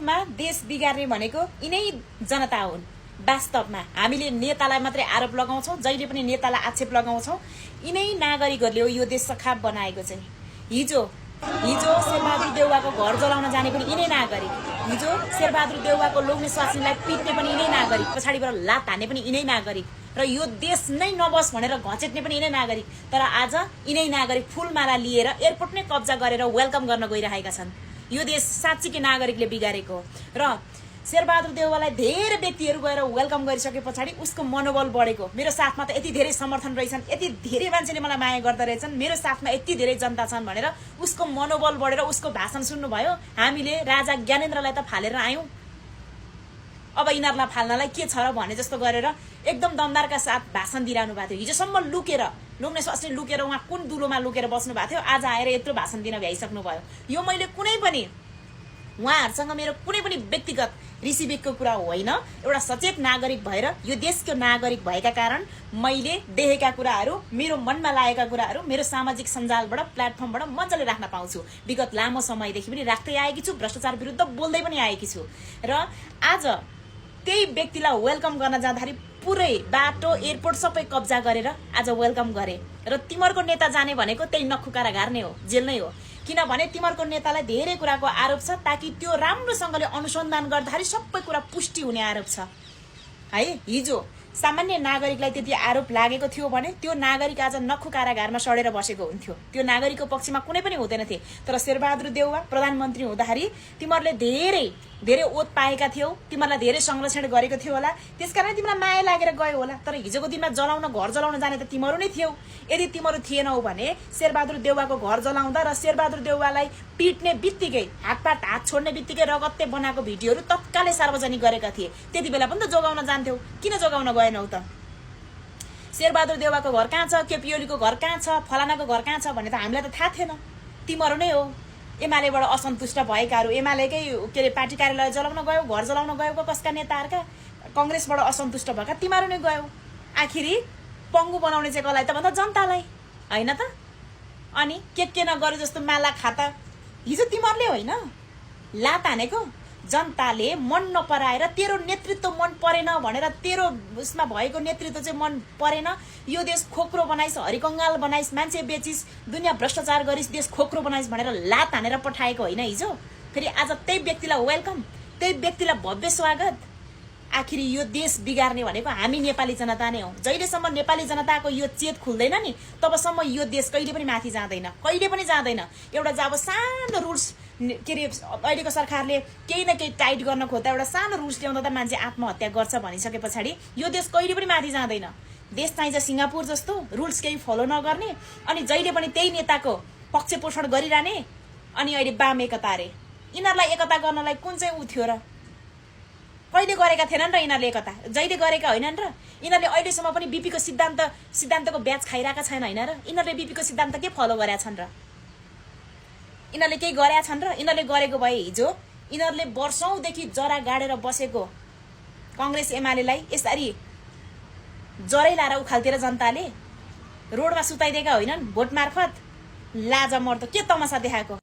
वास्तवमा देश बिगार्ने भनेको यिनै जनता हुन्। वास्तवमा हामीले नेतालाई मात्रै आरोप लगाउँछौँ, जहिले पनि नेतालाई आक्षेप लगाउँछौँ। यिनै नागरिकहरूले हो यो देश सखाप बनाएको चाहिँ। हिजो शेरबहादुर देउवाको घर जलाउन जाने पनि यिनै नागरिक, हिजो शेरबहादुर देउवाको लोग्ने स्वास्नीलाई पिट्ने पनि यिनै नागरिक, पछाडिबाट लात हान्ने पनि यिनै नागरिक, र यो देश नै नबस भनेर घचेट्ने पनि यिनै नागरिक। तर आज यिनै नागरिक फुलमाला लिएर एयरपोर्ट नै कब्जा गरेर वेलकम गर्न गइरहेका छन्। यो देश साँच्चीकै नागरिकले बिगारेको हो। र शेरबहादुर देउवालाई धेरै व्यक्तिहरू गएर वेलकम गरिसके पछाडि उसको मनोबल बढेको। मेरो साथमा त यति धेरै समर्थन रहेछन्, यति धेरै मान्छेले मलाई माया गर्दा रहेछन्, मेरो साथमा यति धेरै जनता छन् भनेर उसको मनोबल बढेर उसको भाषण सुन्नुभयो। हामीले राजा ज्ञानेन्द्रलाई त फालेर आयौँ, अब यिनीहरूलाई फाल्नलाई के छ र भने जस्तो गरेर एकदम दमदारका साथ भाषण दिइरहनु भएको थियो। हिजोसम्म लुकेर लोग्ने स्वास्नी लुकेर उहाँ कुन दुलोमा लुकेर बस्नु भएको थियो, आज आएर यत्रो भाषण दिन भ्याइसक्नु भयो। यो मैले कुनै पनि उहाँहरूसँग मेरो कुनै पनि व्यक्तिगत रिसिभेको कुरा होइन, एउटा सचेत नागरिक भएर यो देशको नागरिक भएका कारण मैले देखेका कुराहरू, मेरो मनमा लागेका कुराहरू मेरो सामाजिक सञ्जालबाट प्लेटफर्मबाट मजाले राख्न पाउँछु। विगत लामो समयदेखि पनि राख्दै आएकी छु, भ्रष्टाचार विरुद्ध बोल्दै पनि आएकी छु। र आज त्यही व्यक्तिलाई वेलकम गर्न जाँदाखेरि पुरै बाटो एयरपोर्ट सबै कब्जा गरेर आज वेलकम गरे। र तिमीहरूको नेता जाने भनेको त्यही नक्खु कारागार नै हो, जेल नै हो। किनभने तिमीहरूको नेतालाई धेरै कुराको आरोप छ, ताकि त्यो राम्रोसँगले अनुसन्धान गर्दाखेरि सबै कुरा पुष्टि हुने आरोप छ है। हिजो सामान्य नागरिकलाई त्यति आरोप लागेको थियो भने त्यो नागरिक आज नक्खु कारागारमा सडेर बसेको हुन्थ्यो, त्यो नागरिकको पक्षमा कुनै पनि हुँदैन थिए। तर शेरबहादुर देउवा प्रधानमन्त्री हुँदाखेरि तिमीहरूले धेरै धेरै ओत पाएका थियौ, तिमीहरूलाई धेरै संरक्षण गरेको थियो होला, त्यसकारण तिमीलाई माया लागेर गयो होला। तर हिजोको दिनमा घर जलाउन जाने त तिमीहरू नै थियौ। यदि तिमीहरू थिएनौ भने शेरबहादुर देउवाको घर जलाउँदा र शेरबहादुर देउवालाई पिट्ने बित्तिकै हात छोड्ने बित्तिकै रगत्ते बनाएको भिडियोहरू तत्कालै सार्वजनिक गरेका थिए। त्यति बेला पनि त जोगाउन जान्थ्यौ, किन जोगाउन गएनौ त? शेरबहादुर देउवाको घर कहाँ छ, केपी ओलीको घर कहाँ छ, फलानाको घर कहाँ छ भन्ने त हामीलाई त थाहा थिएन। तिमीहरू नै हो एमालेबाट असन्तुष्ट भएकाहरू, एमालेकै के अरे पार्टी कार्यालय जलाउन गयो, घर जलाउन गयो, कसका नेताहरूका, कङ्ग्रेसबाट असन्तुष्ट भएका तिमीहरू नै गयो। आखिरी पङ्गु बनाउने चाहिँ कसलाई त भन्दा जनतालाई होइन त? अनि के नगरे जस्तो माला खाता हिजो तिमीहरूले होइन लात हानेको। जनताले मन नपराएर तेरो नेतृत्व मन परेन भनेर, तेरो उसमा भएको नेतृत्व चाहिँ मन परेन, यो देश खोक्रो बनाइस्, हरिकङ्गाल बनाइस्, मान्छे बेचिस्, दुनियाँ भ्रष्टाचार गरिस्, देश खोक्रो बनाइस् भनेर लात हानेर पठाएको होइन हिजो। फेरि आज त्यही व्यक्तिलाई वेलकम, त्यही व्यक्तिलाई भव्य स्वागत। आखिरी यो देश बिगार्ने भनेको हामी नेपाली जनता नै हौ। जहिलेसम्म नेपाली जनताको यो चेत खुल्दैन नि, तबसम्म यो देश कहिले पनि माथि जाँदैन, कहिले पनि जाँदैन। एउटा जब सानो रुल्स के अरे अहिलेको सरकारले केही न केही टाइट गर्न खोज्दा एउटा सानो रुल्स ल्याउँदा त मान्छे आत्महत्या गर्छ भनिसके पछाडि यो देश कहिले पनि माथि जाँदैन। देश चाहिन्छ सिङ्गापुर जस्तो, रुल्स केही फलो नगर्ने, अनि जहिले पनि त्यही नेताको पक्ष पोषण गरिरहने। अनि अहिले वाम एकता अरे, यिनीहरूलाई एकता गर्नलाई कुन चाहिँ उ थियो र? कहिले गरेका थिएनन् र यिनीहरूले एकता? जहिले गरेका होइनन् र? यिनीहरूले अहिलेसम्म पनि बीपीको सिद्धान्तको ब्याज खाइरहेका छैन होइन र? यिनीहरूले बीपीको सिद्धान्त के फलो गरेका छन् र? यिनीहरूले केही गरेका छन् र? यिनीहरूले गरेको भए हिजो यिनीहरूले वर्षौँदेखि जरा गाडेर बसेको कङ्ग्रेस एमालेलाई यसरी जरै लाएर उखाल्तिर जनताले रोडमा सुताइदिएका होइनन् भोट मार्फत। लाजा मर्दो के तमासा देखाएको।